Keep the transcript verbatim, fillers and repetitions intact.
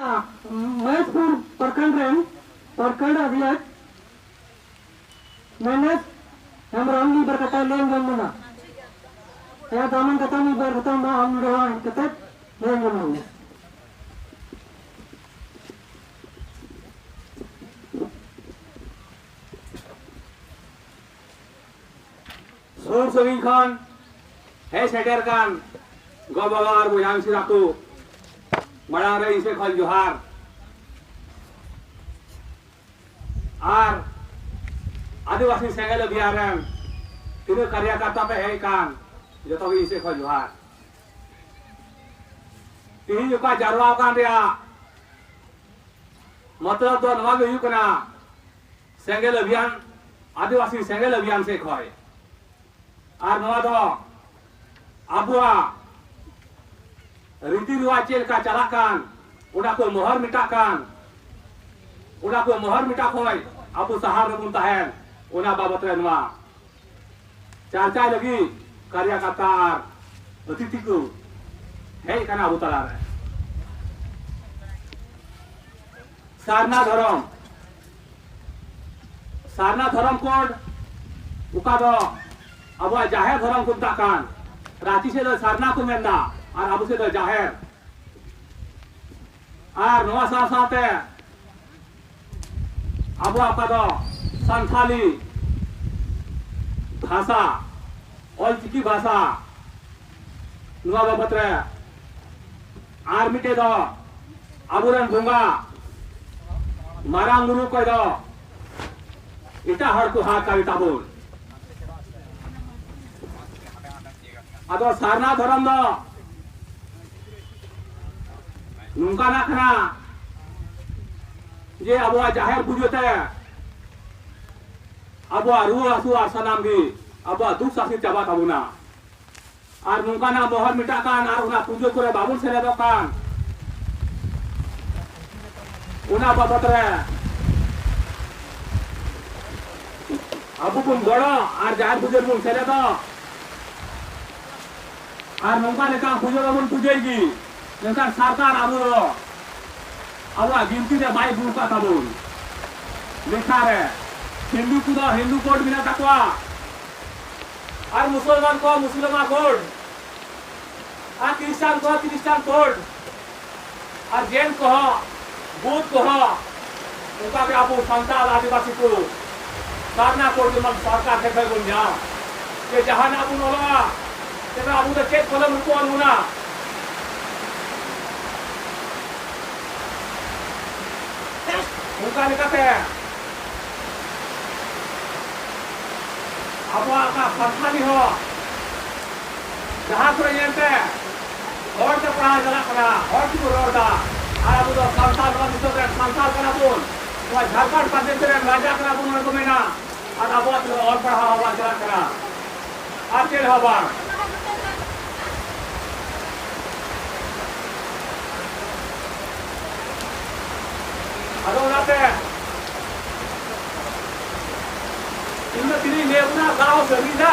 ᱢᱚᱦᱮᱥᱯᱩᱨ ᱯᱨᱚᱠᱷᱚᱸᱰ ᱨᱮᱱ ᱯᱨᱚᱠᱷᱚᱸᱰ ᱚᱫᱷᱭᱚᱠᱷ ᱢᱮᱱᱮᱥ ᱦᱮᱢᱵᱨᱚᱢ ᱢᱤᱫ ᱵᱟᱨ ᱠᱟᱛᱷᱟ ᱞᱟᱹᱭ ᱟᱸᱡᱚᱢ ᱵᱚᱱᱟ᱾ ᱦᱮᱸ, ᱫᱟᱢᱟᱱ ᱠᱟᱛᱷᱟ ᱢᱤᱫ ᱵᱟᱨ ᱠᱟᱛᱷᱟ ᱢᱟ ᱟᱢ ᱱᱚᱰᱮ ᱦᱚᱸ ᱦᱮᱡ ᱠᱟᱛᱮ ᱞᱟᱹᱭ ᱟᱸᱡᱚᱢ ᱵᱚᱱᱟ᱾ ᱥᱩᱨ ᱥᱟᱺᱜᱤᱧ ᱠᱷᱚᱱ ᱦᱮᱡ ᱥᱮᱴᱮᱨ ᱠᱟᱱ ᱜᱚ ᱵᱟᱵᱟ ᱟᱨ ᱵᱚᱭᱦᱟ ᱢᱤᱥᱤᱨ ᱟᱠᱚ ᱢᱟᱲᱟᱝ ᱨᱮ ᱤᱧ ᱥᱮᱫ ᱠᱷᱚᱱ ᱡᱚᱦᱟᱨ᱾ ᱟᱨ ᱟᱹᱫᱤᱵᱟᱹᱥᱤ ᱥᱮᱸᱜᱮᱞ ᱚᱵᱷᱤᱭᱟᱱ ᱨᱮᱱ ᱛᱤᱱᱟᱹᱜ ᱠᱟᱨᱭᱟᱠᱟᱨᱛᱟ ᱯᱮ ᱦᱮᱡ ᱠᱟᱱ, ᱡᱚᱛᱚ ᱜᱮ ᱤᱧ ᱥᱮᱫ ᱠᱷᱚᱱ ᱡᱚᱦᱟᱨ᱾ ᱛᱤᱦᱤᱧ ᱚᱠᱟ ᱡᱟᱨᱣᱟ ᱟᱠᱟᱱ ᱨᱮᱭᱟᱜ ᱢᱚᱛᱞᱚᱵ ᱫᱚ ᱱᱚᱣᱟ ᱜᱮ ᱦᱩᱭᱩᱜ ᱠᱟᱱᱟ, ᱥᱮᱸᱜᱮᱞ ᱚᱵᱷᱤᱭᱟᱱ, ᱟᱹᱫᱤᱵᱟᱹᱥᱤ ᱥᱮᱸᱜᱮᱞ ᱚᱵᱷᱤᱭᱟᱱ ᱥᱮᱫ ᱠᱷᱚᱱ᱾ ᱟᱨ ᱱᱚᱣᱟ ᱫᱚ ᱟᱵᱚᱣᱟᱜ ᱨᱤᱛᱤ ᱨᱮᱣᱟᱡᱽ ᱪᱮᱫ ᱞᱮᱠᱟ ᱪᱟᱞᱟᱜ ᱠᱟᱱ, ᱚᱱᱟ ᱠᱚ ᱢᱚᱦᱚᱨ ᱢᱮᱴᱟᱜ ᱠᱟᱱ, ᱚᱱᱟ ᱠᱚ ᱢᱚᱦᱚᱨ ᱢᱮᱴᱟᱜ ᱠᱷᱚᱱ ᱟᱵᱚ ᱥᱟᱦᱟ ᱨᱮᱵᱚᱱ ᱛᱟᱦᱮᱱ, ᱚᱱᱟ ᱵᱟᱵᱚᱛ ᱨᱮ ᱱᱚᱣᱟ ᱪᱟᱨᱪᱟᱭ ᱞᱟᱹᱜᱤᱫ ᱠᱟᱨᱭᱟᱠᱟᱨᱛᱟ ᱟᱨ ᱚᱛᱤᱛᱷᱤ ᱠᱚ ᱦᱮᱡ ᱟᱠᱟᱱᱟ ᱟᱵᱚ ᱛᱟᱞᱟᱨᱮ᱾ ᱥᱟᱨᱱᱟ ᱫᱷᱚᱨᱚᱢ, ᱥᱟᱨᱱᱟ ᱫᱷᱚᱨᱚᱢ ᱠᱳᱰ, ᱚᱠᱟ ᱫᱚ ᱟᱵᱚᱣᱟᱜ ᱡᱟᱦᱮᱨ ᱫᱷᱚᱨᱚᱢ ᱠᱚ ᱢᱮᱛᱟᱜ ᱠᱟᱱ, ᱨᱟᱸᱪᱤ ᱥᱮᱫ ᱫᱚ ᱥᱟᱨᱱᱟ ᱠᱚ ᱢᱮᱱᱫᱟ ᱟᱨ ᱟᱵᱚ ᱥᱮᱫ ᱫᱚ ᱡᱟᱦᱮᱨ᱾ ᱟᱨ ᱱᱚᱣᱟ ᱥᱟᱶ ᱥᱟᱶᱛᱮ ᱟᱵᱚᱣᱟᱜ ᱚᱠᱟ ᱫᱚ ᱥᱟᱱᱛᱷᱟᱞᱤ ᱵᱷᱟᱥᱟ, ᱚᱞᱪᱤᱠᱤ ᱵᱷᱟᱥᱟ, ᱱᱚᱣᱟ ᱵᱟᱵᱚᱛ ᱨᱮ ᱟᱨ ᱢᱤᱫᱴᱮᱡ ᱫᱚ ᱟᱵᱚᱨᱮᱱ ᱵᱚᱸᱜᱟ ᱢᱟᱨᱟᱝ ᱵᱩᱨᱩ ᱠᱚᱭ ᱫᱚ ᱮᱴᱟᱜ ᱦᱚᱲ ᱠᱚ ᱦᱟᱛ ᱠᱟᱜ ᱛᱟᱵᱚᱱ᱾ ᱟᱫᱚ ᱥᱟᱨᱱᱟ ᱫᱷᱚᱨᱚᱢ ᱫᱚ ᱱᱚᱝᱠᱟᱱᱟᱜ ᱠᱟᱱᱟ ᱡᱮ ᱟᱵᱚᱣᱟᱜ ᱡᱟᱦᱮᱨ ᱯᱩᱡᱟᱹ ᱛᱮ ᱟᱵᱚᱣᱟᱜ ᱨᱩᱣᱟᱹ ᱦᱟᱹᱥᱩ ᱟᱨ ᱥᱟᱱᱟᱢ ᱜᱮ ᱟᱵᱚᱣᱟᱜ ᱫᱩᱠ ᱥᱟᱥᱮᱛ ᱪᱟᱵᱟᱜ ᱛᱟᱵᱚᱱᱟ᱾ ᱟᱨ ᱱᱚᱝᱠᱟᱱᱟᱜ ᱢᱚᱦᱚᱨ ᱢᱮᱴᱟᱜ ᱠᱟᱱ ᱟᱨ ᱚᱱᱟ ᱯᱩᱡᱟᱹ ᱠᱚᱨᱮ ᱵᱟᱵᱚᱱ ᱥᱮᱞᱮᱫᱚᱜ ᱠᱟᱱ, ᱚᱱᱟ ᱵᱟᱵᱚᱛ ᱨᱮ ᱟᱵᱚ ᱵᱚᱱ ᱜᱚᱲᱚ ᱟᱨ ᱡᱟᱦᱮᱨ ᱯᱩᱡᱟᱹ ᱨᱮᱵᱚᱱ ᱥᱮᱞᱮᱫᱚᱜ᱾ ᱟᱨ ᱱᱚᱝᱠᱟ ᱞᱮᱠᱟ ᱯᱩᱡᱟᱹ ᱢᱟᱵᱚᱱ ᱯᱩᱡᱟᱹᱭ ᱜᱮ, ᱢᱮᱱᱠᱷᱟᱱ ᱥᱚᱨᱠᱟᱨ ᱟᱵᱚ ᱫᱚ ᱟᱵᱚᱣᱟᱜ ᱜᱤᱱᱛᱤ ᱨᱮ ᱵᱟᱭ ᱟᱹᱜᱩ ᱟᱠᱟᱫ ᱛᱟᱵᱚᱱ᱾ ᱞᱮᱠᱷᱟ ᱨᱮ ᱦᱤᱱᱫᱩ ᱠᱚᱫᱚ ᱦᱤᱱᱫᱩ ᱠᱳᱰ ᱢᱮᱱᱟᱜ ᱛᱟᱠᱚᱣᱟ, ᱟᱨ ᱢᱩᱥᱚᱞᱢᱟᱱ ᱠᱚ ᱢᱩᱥᱞᱤᱢ ᱠᱳᱰ, ᱟᱨ ᱠᱷᱨᱤᱥᱴᱟᱱ ᱠᱚ ᱠᱷᱨᱤᱥᱴᱟᱱ ᱠᱳᱰ, ᱟᱨ ᱡᱮᱱ ᱠᱚᱦᱚᱸ, ᱵᱩᱫᱷ ᱠᱚᱦᱚᱸ, ᱚᱱᱠᱟ ᱜᱮ ᱟᱵᱚ ᱥᱟᱱᱛᱟᱲ ᱟᱹᱫᱤᱵᱟᱹᱥᱤ ᱠᱚ ᱥᱟᱨᱱᱟ ᱠᱳᱰ ᱡᱮᱢᱚᱱ ᱥᱚᱨᱠᱟᱨ ᱴᱷᱮᱱ ᱠᱷᱚᱱ ᱵᱚᱱ ᱧᱟᱢ᱾ ᱡᱮ ᱡᱟᱦᱟᱱᱟᱜ ᱵᱚᱱ ᱚᱞᱚᱜᱼᱟ, ᱛᱚᱵᱮ ᱟᱵᱚ ᱫᱚ ᱪᱮᱫ ᱠᱚᱞᱚᱢ ᱨᱮᱠᱚ ᱚᱞ ᱵᱚᱱᱟ? ᱚᱱᱠᱟ ᱞᱮᱠᱟᱛᱮ ᱟᱵᱚᱣᱟᱜ ᱚᱠᱟ ᱥᱟᱱᱛᱟᱲᱤ ᱦᱚᱸ ᱡᱟᱦᱟᱸ ᱠᱚᱨᱮ ᱧᱮᱞ ᱯᱮ, ᱦᱚᱲ ᱛᱮ ᱯᱟᱲᱦᱟᱣ ᱪᱟᱞᱟᱜ ᱠᱟᱱᱟ, ᱦᱚᱲ ᱛᱮᱠᱚ ᱨᱚᱲ ᱮᱫᱟ᱾ ᱟᱨ ᱟᱵᱚ ᱫᱚ ᱥᱟᱱᱛᱟᱲ, ᱱᱚᱣᱟ ᱫᱤᱥᱚᱢ ᱨᱮᱱ ᱥᱟᱱᱛᱟᱲ ᱠᱟᱱᱟ ᱵᱚᱱ, ᱱᱚᱣᱟ ᱡᱷᱟᱲᱠᱷᱚᱸᱰ ᱯᱨᱚᱫᱮᱥ ᱨᱮᱱ ᱨᱟᱡᱟ ᱠᱟᱱᱟ ᱵᱚᱱ, ᱚᱱᱟ ᱠᱚ ᱢᱮᱱᱟ᱾ ᱟᱨ ᱟᱵᱚᱣᱟᱜ ᱛᱮᱫᱚ ᱚᱞ ᱯᱟᱲᱦᱟᱣ ᱦᱚᱸ ᱵᱟᱝ ᱪᱟᱞᱟᱜ ᱠᱟᱱᱟ, ᱟᱨ ᱪᱮᱫ ᱦᱚᱸ ᱵᱟᱝ᱾ ᱟᱫᱚ ᱚᱱᱟᱛᱮ ᱤᱧ ᱫᱚ ᱛᱤᱱᱟᱹᱜ ᱤᱧ ᱞᱟᱹᱭ ᱟᱵᱚᱱᱟ, ᱫᱟᱜ ᱦᱚᱸ ᱥᱟᱹᱨᱫᱤᱭᱮᱱᱟ᱾